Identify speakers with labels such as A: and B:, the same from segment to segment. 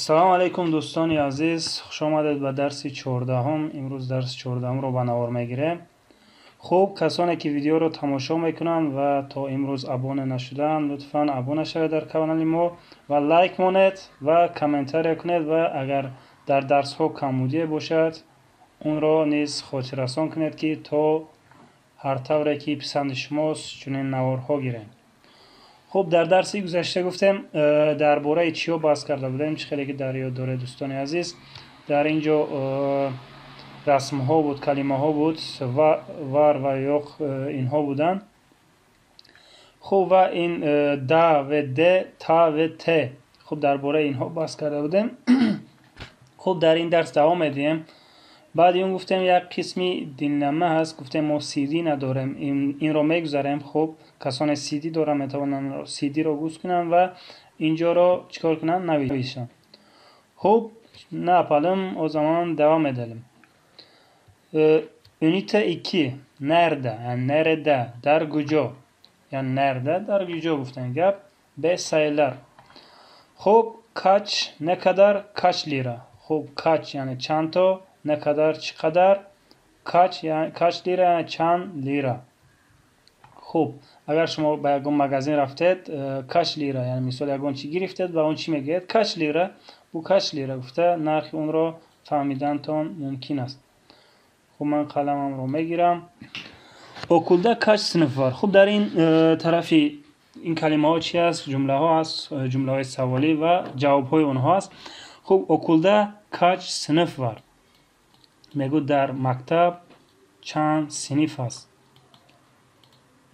A: Ассалому алайкум, дӯстони азиз, хуш омадед ба дарси 14-ум. Имрӯз дарси 14-умро ба навор мегирем. Хуб, касоне ки видеоро тамошо мекунанд ва то имрӯз абона нашудаанд, лутфан абона шавед дар канали мо ва лайк монед ва комментария кунед ва агар дар дарсҳо камбудие бошад, онро низ хотиррасон кунед, ки то ҳар тавре ки писанди шумост, чунин наворҳо гирем. Хуб, дар дарси гузашта гуфтем, дар бораи чиҳо баҳс карда будем, чӣ хеле ки дар ёд доред, дӯстони азиз. Дар ин ҷо расмҳо буд, калимаҳо буд, var ва yok, инҳо буданд. Хуб, ва ин da ва de, ta ва te. Хуб, дар бораи инҳо баҳс карда будем. Хуб, дар ин дарс давом медиҳем. Баъди он гуфтем, як қисми dinleme ҳаст. Гуфтем, мо CD надорем, инро мегузарем. Хуб, касоне CD доранд, метавонанд CD-ро гӯш кунанд ва инҷоро чӣ кор кунанд? Нависанд. Хуб, ne yapalım? O zaman devam edelim. Ünite 2. Nerede? Yani nerede? Дар куҷо? Yani nerede? Дар куҷо гуфтан гап. Бе sayılar. Хуб, kaç, ne kadar, kaç lira? Хуб, kaç яъне чандто, ne kadar чӣ қадар, kaç kaç lira яъне чанд лира. Хуб, агар шумо ба ягон магазин рафтед, kaç lira, яъне мисол ягон чӣ гирифтед ва он чӣ мегӯяд? Kaç lira? Bu kaç lira гуфта нархи онро фаҳмидантон мумкин аст. Хуб, ман қаламамро мегирам. Okulda kaç sınıf var? Хуб, дар ин тарафи ин калимаҳо чи аст? Ҷумлаҳо аст, ҷумлаҳои саволӣ ва ҷавобҳои онҳо аст. Хуб, okulda kaç sınıf var? Мегӯ, дар мактаб чанд синиф аст?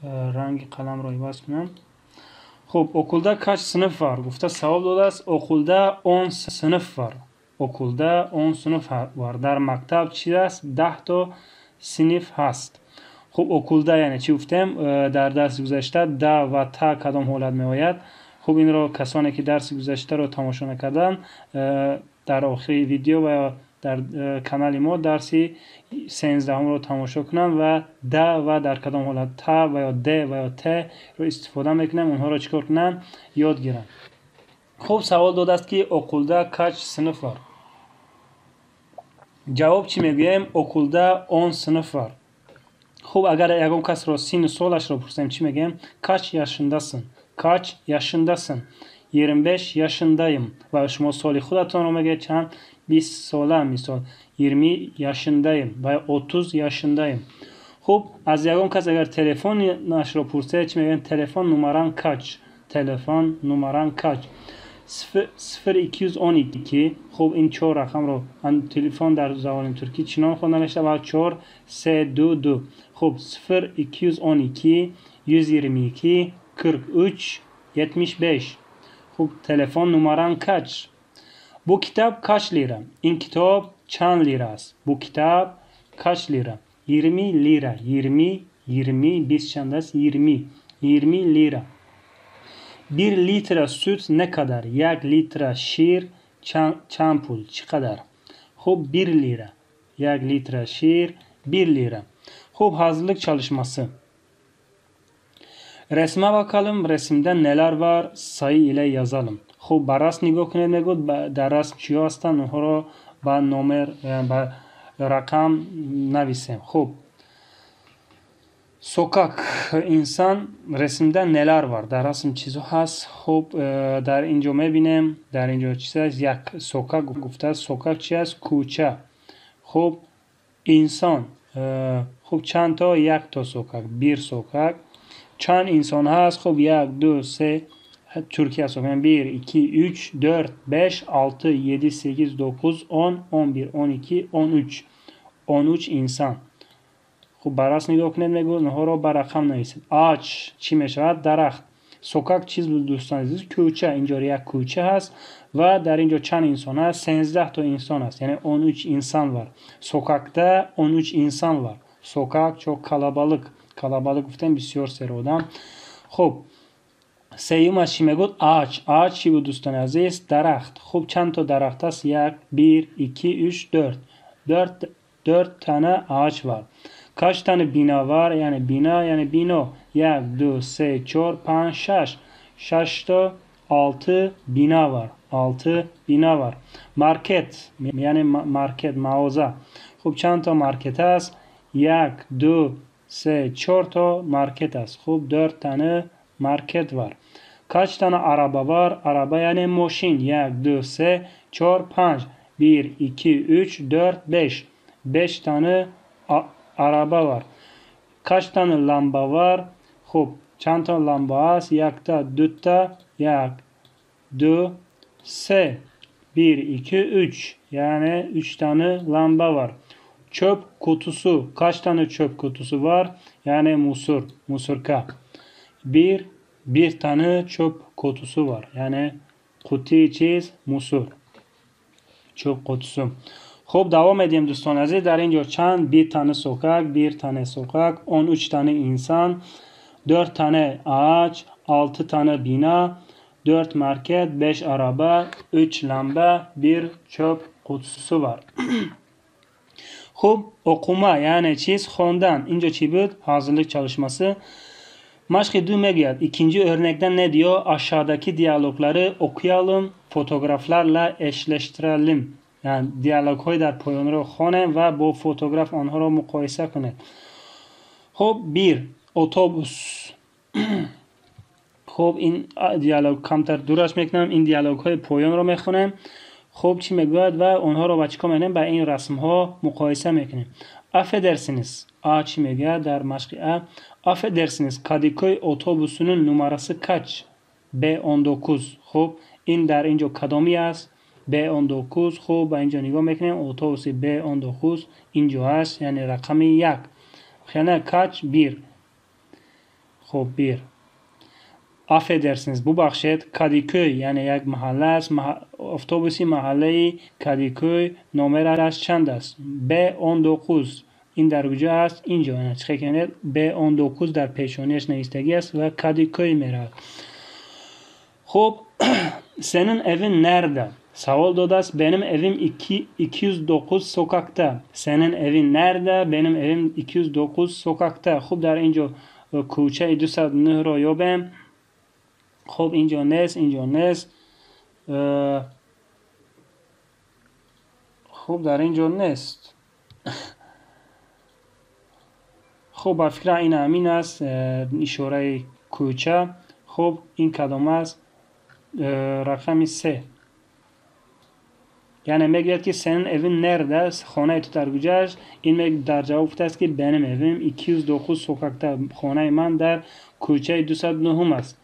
A: Ранги қаламро иваз кунам. Хуб, okulda kaç sınıf var гуфта савол додааст. Okulda 10 sınıf var. Okulda 10 sınıf var. Дар мактаб чи аст? 10 то синиф ҳаст. Хуб, okulda яъне чӣ гуфтем дар дарси гузашта? Da ва ta кадом ҳолат меояд? Хуб, инро касоне ки дарси гузаштаро тамошо накарданд, дар охири видео ва дар канали мо дарси 13-умро тамошо кунанд ва da ва дар кадом ҳолат ta ва ё de ва ё te-ро истифода мекунем, онҳоро чӣ кор кунанд? Ёд гиранд. Хуб, савол додааст, ки okulda kaç sınıf var? Ҷавоб чӣ мегӯем? Okulda 10 sınıf var. Хуб, агар ягон касро синну солашро пурсем, чӣ мегӯем? Kaç yaşındasın? Kaç yaşındasın? 25 yaşındayım. Ва шумо соли худатонро мегӯед, чанд? 20 сола, мисол, 20 yaşındayım ва 30 yaşındayım. Хуб, аз ягон кас агар телефонашро пурсед, чӣ мегӯем? Telefon numaran kaç? Telefon numaran kaç? 0212. Хуб, ин чор рақамро, телефон дар забони туркӣ чунон хонда мешавад: чор, се, ду, ду. Хуб, 0212 122 43 75. Хуб, telefon numaran kaç? Bu kitap kaç lira? Ин китоб чанд лира аст? Bu kitap kaç lira? 20 lira. 20, 20, бист чанд аст? 20, 20 lira. Bir litre süt ne kadar? Як литра шир чанд пул, чӣ қадар? Хуб, 1 lira. Як литра шир 1 lira. Хуб, hazırlık çalışması. Resme bakalım. Resimde neler var? Sayı ile yazalım. Хуб, ба расм нигоҳ кунед, мегӯяд, дар расм чиҳо ҳастанд, онҳоро ба номер, ба рақам нависем. Хуб, sokak, insan. Resimde neler var? Дар расм чизо ҳаст? Хуб, дар ин ҷо мебинем, дар ин ҷо чиз аст? Як sokak гуфтааст. Sokak чи аст? Кӯча. Хуб, insan. Хуб, чанд то? Як то sokak, bir sokak. Чанд инсон ҳаст? Хуб, як, ду, се, Türkiye ҳисоб: bir, iki, üç, dört, beş, altı, yedi, sekiz, dokuz, 10, 11, 12, 13. 13 insan. Хуб, ба расм нигоҳ кунед, мегӯяд, онҳоро ба рақам нависед. Ağaç чӣ мешавад? Дарахт. Sokak чиз буд, дӯстони азиз? Кӯча. Инҷо як кӯча ҳаст ва дар ин ҷо чанд инсон ҳаст? 13 то инсон аст, яъне 13 insan var. Sokakta 13 insan var. Sokak çok kalabalık. Kalabalık гуфтем, бисёр серодам. Хуб, сеюмаш чӣ мегӯяд? Ağaç. Ağaç чӣ буд, дӯстони азиз? Дарахт. Хуб, чанд то дарахт аст? Як, bir, iki, üç, dört. Dört tane ağaç var. Kaç tane bina var? Яъне bina, яъне бино. Як, ду, се, чор, панҷ, шаш. Шашто, altı bina var. 6 bina var. Market, яъне маркет, мағоза. Хуб, чанд то маркет аст? 1, 2, 3, 4 то маркет аст. Хуб, 4 тана маркет var. Kaç tane araba var? Araba яъне мошин. 1, 2, 3, 4, 5. 1, 2, 3, 4, 5. 5 tane araba var. Kaç tane lamba var? Хуб, чанд то ламба аст? Якта, дута, як, ду, се. 1, 2, 3. Яъне 3 tane lamba var. Çöp kutusu. Kaç tane çöp kutusu var? Яъне мусор, мусорка. Bir tane çöp kutusu var. Яъне қуттии чиз? Мусор. Çöp kutusu. Хуб, давом медиҳем, дӯстони азиз. Дар ин ҷо чанд? Bir tane sokak, bir tane sokak, 13 tane insan, 4 tane ağaç, 6 tane bina, 4 market, 5 araba, 3 lamba, 1 çöp kutusu var. Хуб, okuma, яъне чиз? Хондан. Инҷо чӣ буд? Hazırlık çalışması. Машқи ду мегӯяд. İkinci örnekte ne diyor? Aşağıdaki diyalogları okuyalım, fotoğraflarla eşleştirelim. Яъне диалогҳои дар поёнро хонем ва бо фотограф онҳоро муқоиса кунед. Хуб, bir otobüs. Хуб, ин диалог камтар дураш мекунам. Ин диалогҳои поёнро мехонем. Хуб, чӣ мегӯяд ва онҳоро ба чӣ кор мекунем? Ба ин расмҳо муқоиса мекунем. Affedersiniz. A чӣ мегӯяд дар машқи А? Affedersiniz. Kadıköy otobüsünün numarası kaç? B19. Хуб, ин дар ин ҷо кадоми аст? B19. Хуб, ба ин ҷо нигоҳ мекунем. Автобуси B19 ин ҷо аст, яъне рақами як. Хеле kaç? Bir. Хуб, bir. Affedersiniz, бубахшед, Кадикӯй, яъне як маҳалла аст. Автобуси маҳаллаи Кадикӯй номераш чанд аст? B19. Ин дар куҷо аст? Ин ҷо. Чӣ кунед? B19 дар пешониаш навистагӣ аст ва Кадикӯй меравад. Хуб, senin evin nerede? Савол додааст. Benim evim 209 sokakta. Senin evin nerede? Benim evim 209 sokakta. Хуб, дар ин ҷо кӯчаи 209-ро ёбем. Хуб, ин ҷо нест, ин ҷо нест. Хуб, дар ин ҷо нест. Хуб, ба фикрам ин ҳамин аст, ишораи кӯча. Хуб, ин кадом аст? Рақами се. Яъне мегӯяд, ки senin evin nerede? Хонаи ту дар куҷо аст? Ин дар ҷавоб гуфтааст, ки benim evim 209 sokakta. Хонаи ман дар кӯчаи 209 аст.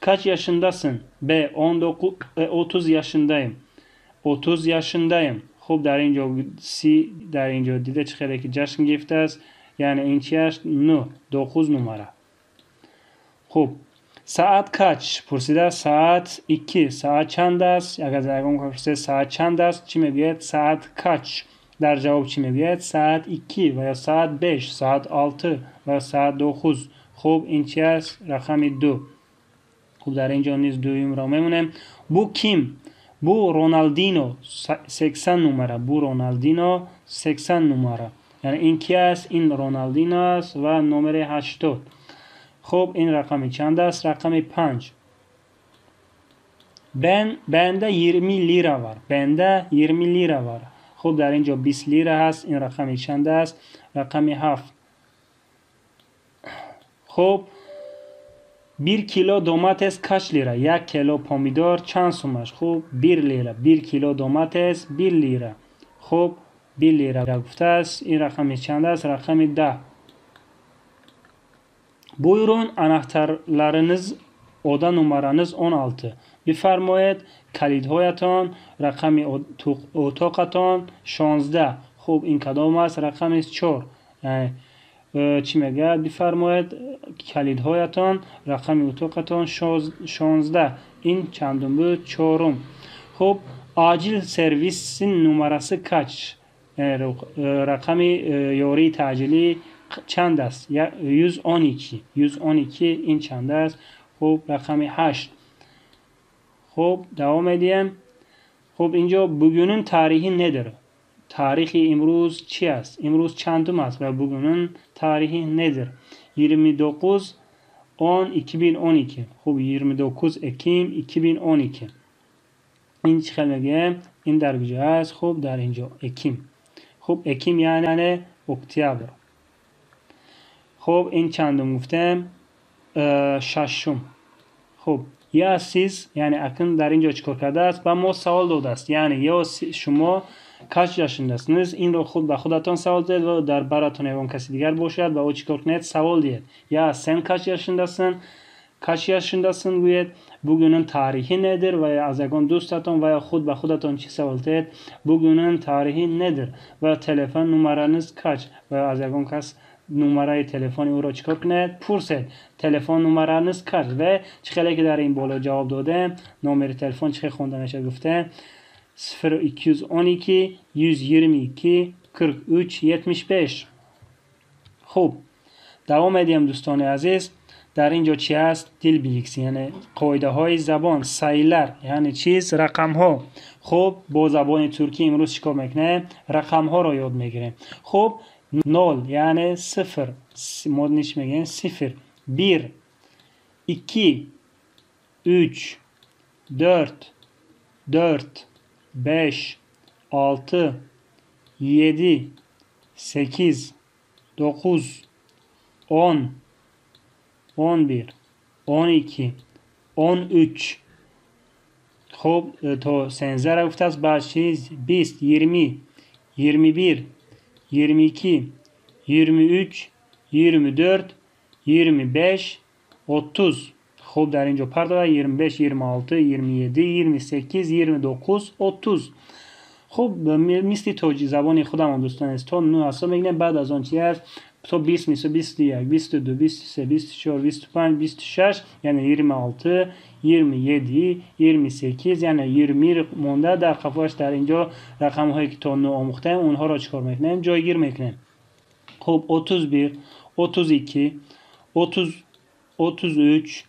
A: Kaç yaşındasın? B 19, 30 yaşındayım. 30 yaşındayım. Хуб, дар ин ҷо си, дар ин ҷо дида чӣ хеле ки ҷашн гирифтааст. Яъне ин чи аст? 9, 9 numara. Хуб, saat kaç? Пурсидааст. Saat 2. Соат чанд аст? Агар ягон пурсид соат чанд аст, чӣ мегӯяд? Saat kaç? Дар ҷавоб чӣ мегӯяд? Saat 2 ва ё saat 5, saat 6 ва ё saat 9. Хуб, ин чи аст? Рақами 2. Хуб, дар ин ҷо низ дуюмро мемонем. Bu kim? Bu Ronaldinho 80 numara. Bu Ronaldinho 80 numara. Яъне ин ки аст? Ин Роналдино аст ва номери 80. Хуб, ин рақами чанд аст? Рақами 5. Bende 20 lira var. Bende 20 lira var. Хуб, дар ин ҷо 20 лира ҳаст. Ин рақами чанд аст? Рақами 7. Хуб, 1 kilo domates kaç lira? 1 кило помидор чанд сум аст? Хуб, 1 лира. 1 kilo domates 1 lira. Хуб, 1 лира гуфтааст. Ин рақами чанд аст? Рақами 10. Buyurun, anahtarlarınız, oda numaranız 16. Бифармоед, калидҳоятон, рақами утоқатон 16. Хуб, ин кадом аст? Рақами 4. Чӣ мегӯяд? Бифармоед, калидҳоятон, рақами утоқатон 16. Ин чандум буд? Чорум. Хуб, acil servisin numarası kaç? Рақами ёрии таъҷилӣ чанд аст? 112. 112 ин чанд аст? Хуб, рақами 8. Хуб, давом медиҳем. Хуб, инҷо bugünün tarihi nedir? Таърихи имрӯз чи аст? Имрӯз чандум аст ва bugünün tarihi nedir? 29 10 2012. Хуб, 29 Ekim 2012. Ин чӣ хел мегӯем? Ин дар куҷо аст? Хуб, дар ин ҷо Ekim. Хуб, Ekim яъне октябр. Хуб, ин чандум гуфтем? Шашум. Хуб, ya siz, яъне акнун дар ин ҷо чӣ кор кардааст? Ба мо савол додааст. Яъне ё шумо kaç yaşındasınız? Инро худ ба худатон савол диҳед ва дар баратон ягон каси дигар бошад, ба ӯ чӣ кор кунед? Савол диҳед. Ya sen kaç yaşındasın? Kaç yaşındasın гӯед. Bugünün tarihi nedir? Ва аз ягон дӯстатон ва ё худ ба худатон чӣ савол диҳед? Bugünün tarihi nedir? Ва telefon numaranız kaç? Ва аз ягон кас numaraи телефони ӯро чӣ кор кунед? Пурсед. Telefon numaranız kaç? Ва чӣ хеле ки дар ин боло ҷавоб додем, номери телефон чӣ хел хонда мешавад гуфтем? 0212 122 43 75. Хуб, давом медиҳем, дӯстони азиз. Дар ин ҷо чӣ аст? Dil bilgisi, яъне қоидаҳои забон, sayılar, яъне чиз, рақамҳо. Хуб, бо забони туркӣ имрӯз чӣ кор мекунем? Рақамҳоро ёд мегирем. Хуб, нол яъне сифр, мо нич мегӯем? Сифр. Bir, ikki, uch, dört, dört, beş, altı, yedi, sekiz, dokuz, он, 11, 12, 13. Хуб, то 13-ра гуфтааст, баъд чиз? 20, 20, 21, 22, 23, 24, 25, 30. Хуб, дар ин ҷо пар дорад: 25, 26, 27, 28, 29, 30. Хуб, мисли тоҷи забони худамон, дӯстон аст, то 9 ҳисоб мегирем. Баъд аз он чи аст? То 20, мисол 21, 22, 23, 24, 25, 26, яъне 26, 27, 28, яъне 20 монда дар қафояш. Дар ин ҷо рақамҳое ки то 9 омӯхтаем, онҳоро чӣ кор мекунем? Ҷойгир мекунем. Хуб, 31, 32, 30, 33,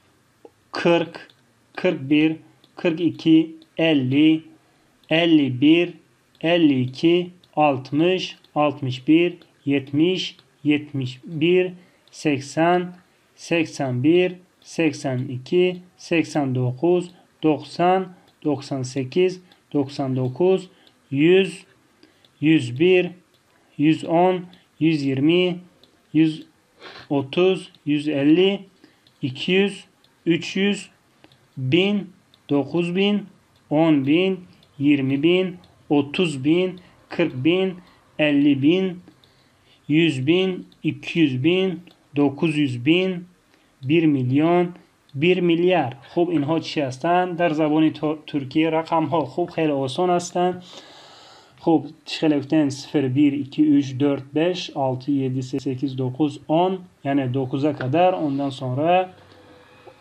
A: 40, 41, 42, 50, 51, 52, 60, 61, 70, 71, 80, 81, 82, 89, 90, 98, 99, 100, 101, 110, 120, 130, 150, 200, 300, 1000, 9000, 10.000, 20.000, 30.000, 40.000, 50.000, 100.000, 200.000, 900.000, 1 миллион, 1 миллиард. Хуб, инҳо чӣ ҳастанд? Дар забони туркӣ рақамҳо. Хуб, хеле осон ҳастанд. Хуб, чӣ хеле гуфтем? 0, 1, 2, 3, 4, 5, 6, 7, 8, 9, 10, яъне 9-а қадар, ondan sonra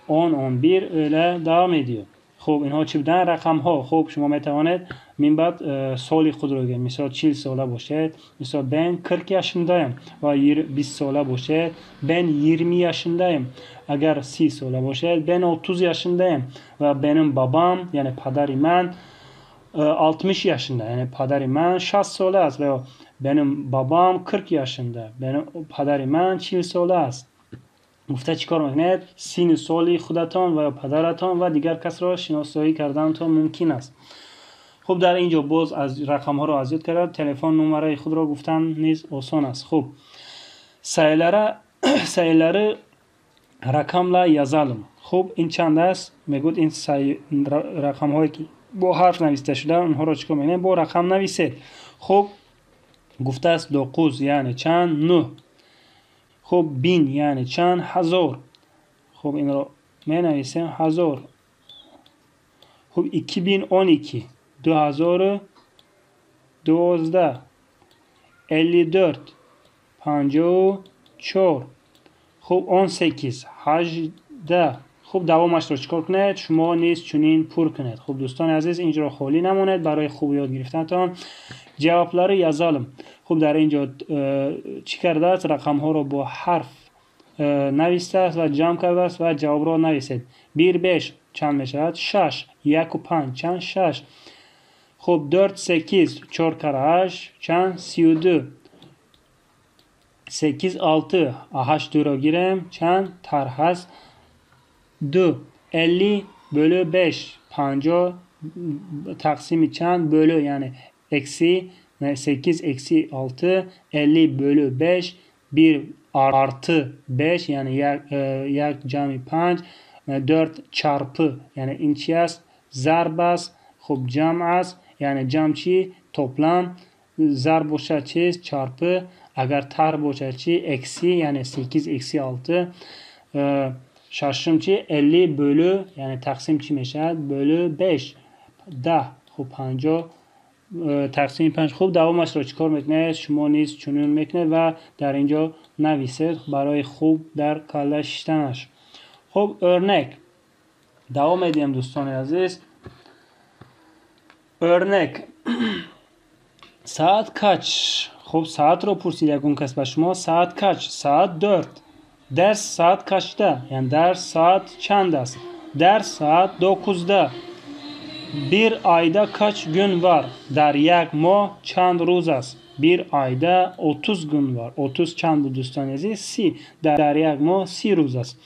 A: 10, 11 öyle davam ediyor. Хуб, инҳо чӣ буданд? Рақамҳо. Хуб, шумо метавонед минбаъд соли худро гӯед. Мисол, 40 сола бошед, мисол, ben 40 yaşındayım ва 20 сола бошед, ben 20 yaşındayım. Агар 30 сола бошед, ben 30 yaşındayım ва benim babam, яъне падари ман 60 yaşında, яъне падари ман 60 сола аст ва ё benim babam 40 yaşında, падари ман 40 сола аст. Гуфта чӣ кор мекунед? Синну соли худатон ва ё падаратон ва дигар касро шиносоӣ карданатон мумкин аст. Хуб, дар ин ҷо боз аз рақамҳоро аз ёд карда, телефон нумараи худро гуфтан низ осон аст. Хуб, sayıları rakamla yazalım. Хуб, ин чанд аст? Мегӯяд, ин рақамҳое ки бо ҳарф нависта шуда, онҳоро чӣ кор мекунем? Бо рақам нависед. Хуб, гуфтааст, dokuz яъне чанд? Нӯҳ. Хуб, bin яъне чанд? Ҳазор. Хуб, инро менависем, ҳазор. Хуб, 2012, 2012, 54, 54. Хуб, 18, 18. Хуб, давомашро чӣ кор кунед? Шумо низ чунин пур кунед. Хуб, дӯстони азиз, инҷоро холӣ намонед барои хуб ёд гирифтанатон. Cevapları yazalım. Хуб, дар ин ҷо чӣ кардааст? Рақамҳоро бо ҳарф навистааст ва ҷамъ кардааст ва ҷавобро нависед. Bir, beş чанд мешавад? Шаш. Яку панҷ чанд? Шаш. Хуб, dört, sekiz, чор кара ҳашт чанд? 32. Sekiz, altı, ҳашт дуро гирем, чанд? Тарҳ аст, ду. 50 bölü beş, 50. Taqsimi çand bölü, yani eksi 8 eksi 6 50 bölü 5 1 artı 5 yani yak cami 5 4 çarpı yani inçi است зарб аст. Хуб, ҷамъ аст, яъне ҷамъ чӣ? Топлам. Зарб бошад чист? Çarpı. Агар тарҳ бошад чӣ? Eksi, яъне 8 eksi 6. Шашум чӣ? 50 bölü, яъне тақсим чӣ мешавад? Bölü 5. 10. Хуб, 50 тақсими 5. Хуб, давомашро чӣ кор мекунед? Шумо низ чунин мекунед ва дар ин ҷо нависед барои хуб дар калла шиштанаш. Хуб, örnek. Давом медиҳем, дӯстони азиз. Örnek. Saat kaç? Хуб, саатро пурсид ягон кас ба шумо. Saat kaç? Saat 4. Ders saat kaçta? Яъне дарс соат чанд аст? Ders saat 9-да. Bir ayda kaç gün var? Дар як моҳ чанд рӯз аст? Bir ayda 30 gün var. 30 чанд буд, дӯстони азиз? 30. Дар як моҳ 30 рӯз аст.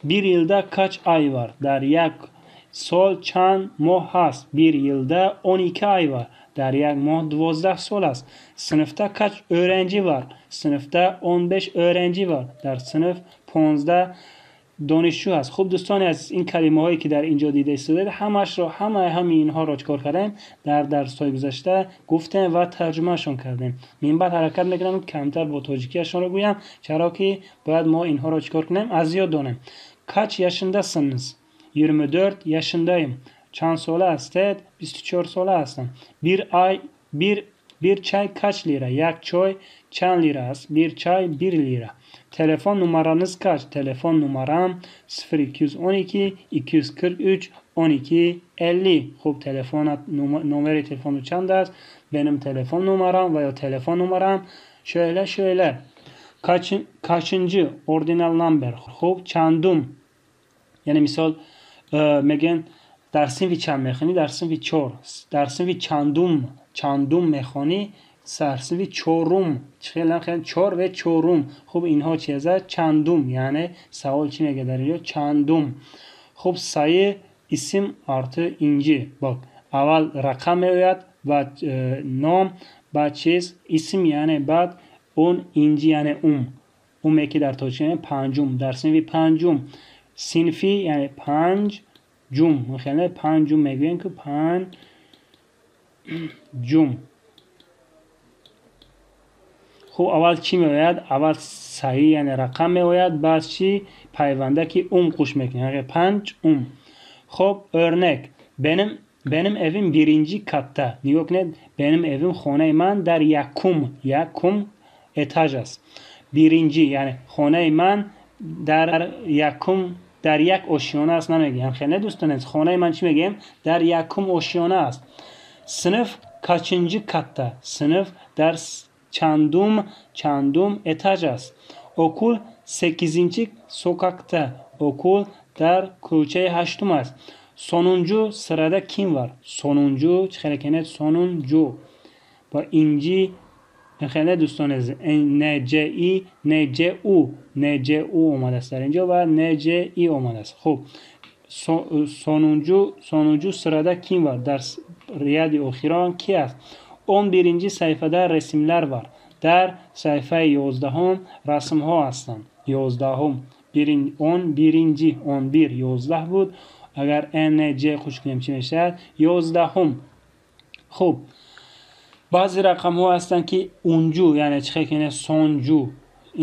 A: Bir yılda kaç ay var? Дар як сол чанд моҳ ҳаст? Bir yılda 12 ay var. Дар як моҳ 12 сол аст. Sınıfta kaç öğrenci var? Sınıfta 15 öğrenci var. Дар синф 15 донишҷӯ аст. Хуб, дӯстони азиз, ин калимаҳое ки дар ин ҷо дида истодаед, ҳамашро, ҳамаи ҳамаи инҳоро чӣ кор кардем? Дар дарсҳои гузашта гуфтем ва тарҷумаашон кардем. Минбаъд ҳаракат мекунам камтар бо тоҷикиашонро гӯям, чаро ки бояд мо инҳоро чӣ кор кунем? Аз ёд донем. Kaç yaşındasınız? 24 yaşındayım. Чанд сола ҳастед? 24 сола ҳастам. Bir ay bir çay kaç lira? Як чой чанд лира аст? Bir çay 1 lira. Telefon numaranız kaç? Telefon numaram 0212 243 12 50. Хуб, телефон номери телефону чанд аст? Benim telefon numaram va ё telefon numaram şöyle şöyle. Kaçıncı ordinal number? Хуб, чандум. Яъне мисол мегӯянд дар синфи чанд мехонӣ? Дар синфи 4. Дар синфи чандум, чандум мехонӣ? Дар синфи чорум. Хеле хеле 4 ва чорум. Хуб, инҳо чи аст? Чандум. Яъне савол чӣ мегӯяд дар инҷо? Чандум. Хуб, sayı isim artı inci. Bak, аввал рақам меояд, баъд ном, баъд чиз исм, яъне баъд он инҷи, яъне ум. Уме ки дар тоҷикӣ панҷум, дар синфи панҷум. Синфи яъне панҷ ҷум. Хеле панҷум мегӯем ки панҷум. Хуб, аввал чӣ меояд? Аввал sayı, яъне рақам меояд, баъд чӣ? Пайванда ки ум қуш мекунем. Яъне панҷ ум. Хуб, örnek. Benim evim birinci katta. Нигоҳ кунед, benim evim хонаи ман дар якум этаж аст. Birinci, яъне хонаи ман дар якум, дар як ошёна аст намегӯем. Хеле дӯстони азиз, хонаи ман чӣ мегӯем? Дар якум ошёна аст. Sınıf kaçıncı katta? Sınıf дар чандум этаж аст. Okul 8-inci sokakta. Okul дар кӯчаи ҳаштум аст. Sonuncu sırada kim var? Sonuncu чӣ хеле кунед? Sonuncu. Бо инҷи хеле дӯстони азиз, НЦИ, НЦУ, НЦУ омадааст дар инҷо ва НЦИ омадааст. Хуб, sonuncu sırada kim var? Дар ряди охирон ки аст? 11-inci sayfada resimler var. Дар саҳифаи 11-ум расмҳо ҳастанд. 11-ум, 11-inci, 11, 11 буд. Агар НЦ хуш кунем чӣ мешавад? 11-ум. Хуб, баъзе рақамҳо ҳастанд ки унҷу, яъне чӣ хел кунед? Сонҷу.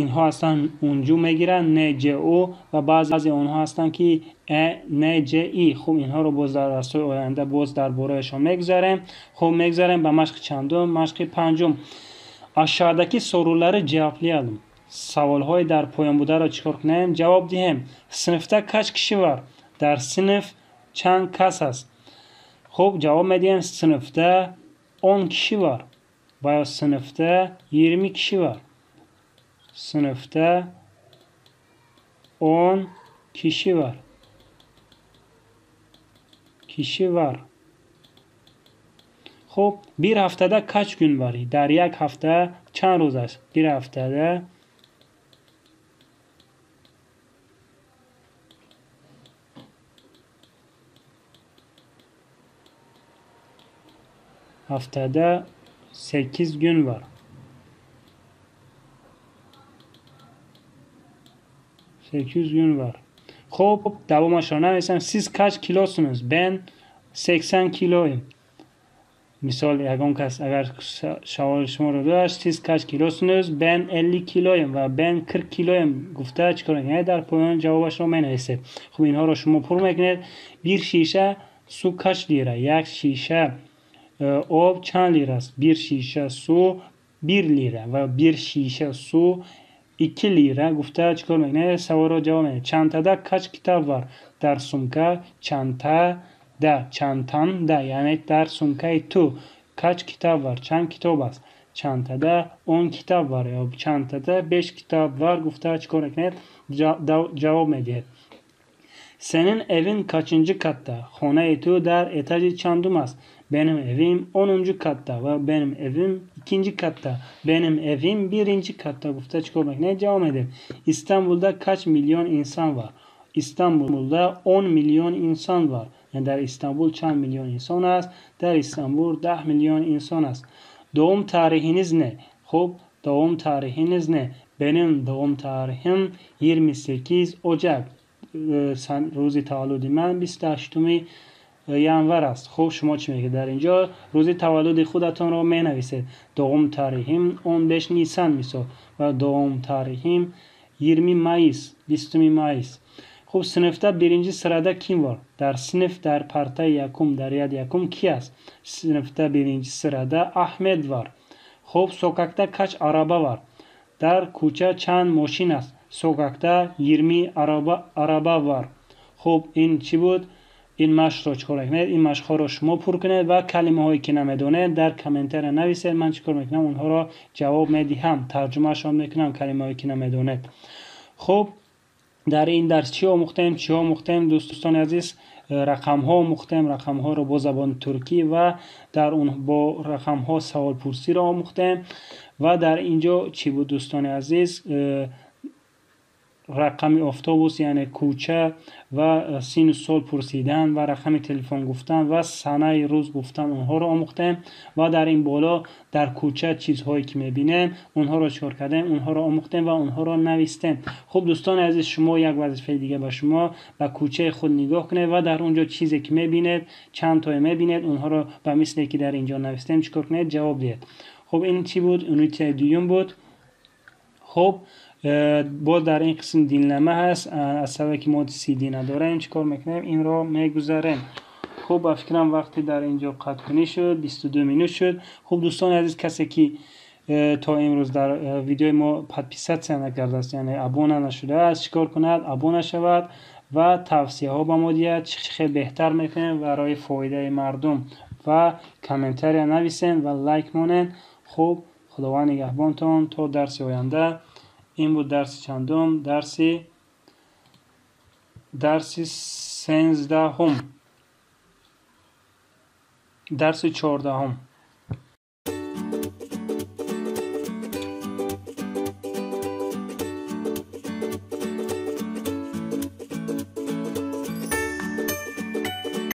A: Инҳо ҳастанд унҷу мегиранд, НЦУ, ва баъзе онҳо ҳастанд ки НЦИ. Хуб, инҳоро боз дар дарсҳои оянда боз дар бораашон мегузарем. Хуб, мегузарем ба машқи чандум? Машқи панҷум. Aşağıdaki soruları cevaplayalım. Саволҳои дар поён бударо чӣ кор кунем? Ҷавоб диҳем. Sınıfta kaç kişi var? Дар синф чанд кас аст? Хуб, ҷавоб медиҳем. Sınıfta 10 kişi var. Ва ё sınıfta 20 kişi var. Sınıfta 10 kişi var. Kişi var. Хуб, bir haftada kaç gün var? Дар як ҳафта чанд рӯз аст? Bir haftada Haftada 8 gün var. 8 gün var. Хуб, давомашро нависам. Siz kaç kilosunuz? Ben 80 kiloyum. Мисол, ягон кас агар саволи шуморо дошт, siz kaç kilosunuz? Ben 50 kiloyum ва ben 40 kiloyum гуфта чӣ кор мекунед? Дар поён ҷавобашро менависед. Хуб, инҳоро шумо пур мекунед. Bir şişe su kaç lira? Як шиша об чанд лира аст? Bir şişe su 1 lira ва bir şişe su 2 lira гуфта чӣ кор мекунед? Саволро ҷавоб медиҳед. Çantada kaç kitap var? Дар сумка çantada, çantanda, яъне дар сумкаи ту kaç kitap var? Чанд китоб аст? Çantada 10 kitap var ё çantada 5 kitap var гуфта чӣ кор мекунед? Ҷавоб медиҳед. Senin evin kaçıncı katta? Хонаи ту дар этажи чандум аст? Benim evim 10. Katta ва benim evim 2. Katta. Benim evim 1. Katta гуфта чӣ кор мекунед? Ҷавоб медиҳед. Истанбулда kaç milyon insan var? Истанбулда 10 milyon insan var. Яъне дар Истанбул чанд миллион инсон аст? Дар Истанбул 10 миллион инсон аст. Doğum tarihiniz ne? Хуб, doğum tarihiniz ne? Benim doğum tarihim 28 Ocak. Рӯзи таваллуди ман 28 январ аст. Хуб, шумо чӣ мегӯед? Дар инҷо рӯзи таваллуди худатонро менависед. Doğum tarihim 15 Nisan мисол ва doğum tarihim 20 Mayıs, 20 Mayıs. Хуб, sınıfta birinci sırada kim var? Дар синф, дар партаи якум, дар ряди якум ки аст? Sınıfta birinci sırada Ahmed var. Хуб, sokakta kaç araba var? Дар кӯча чанд мошин аст? Sokakta 20 araba var. Хуб, ин чӣ буд? Ин машқро чӣ кор мекунед? Ин машқҳоро шумо пур кунед ва калимаҳое ки намедонед дар комментария нависед. Ман чӣ кор мекунам? Онҳоро ҷавоб медиҳам, тарҷумаашон мекунам калимаҳое ки намедонед. Хуб, дар ин дарс чӣ омӯхтем? Чӣ омӯхтем, дӯстони азиз? Рақамҳо омӯхтем, рақамҳоро бо забони туркӣ ва дар он бо рақамҳо саволпурсиро омӯхтем. Ва дар ин ҷо чӣ буд, дӯстони азиз? Рақами автобус, яъне кӯча ва сину сол пурсидан ва рақами телефон гуфтан ва санаи рӯз гуфтан, онҳоро омӯхтем. Ва дар ин боло дар кӯча чизҳое ки мебинем, онҳоро чикор кардем? Онҳоро омӯхтем ва онҳоро навистем. Хуб, дӯстони азиз, шумо як вазифаи дига ба шумо: ба кӯчаи худ нигоҳ кунед ва дар он ҷо чизе ки мебинед, чанд тое мебинед, онҳоро ба мисле ки дар ин ҷо навистем чикор кунед? Ҷавоб диҳед. Хуб, ин чӣ буд? Унитаи дуюм буд. Хуб, боз дар ин қисм dinleme ҳаст. Аз сабабе ки мо CD надорем, чӣ кор мекунем? Инро мегузарем. Хуб, ба фикрам вақте дар ин ҷо қатъкунӣ шуд, 22 минут шуд. Хуб, дӯстони азиз, касе ки то имрӯз дар видеои мо подписаться накардааст, яъне абона нашудааст, чӣ кор кунад? Абона шавад ва тавсияҳо ба мо диҳад, чӣ хел беҳтар мекунем барои фоидаи мардум, ва комментария нависем ва лайк монем. Хуб, Худованд нигаҳбонтон то дарси оянда. Ин буд дарси чандум? Дарси 13-ум, дарси 14-ум.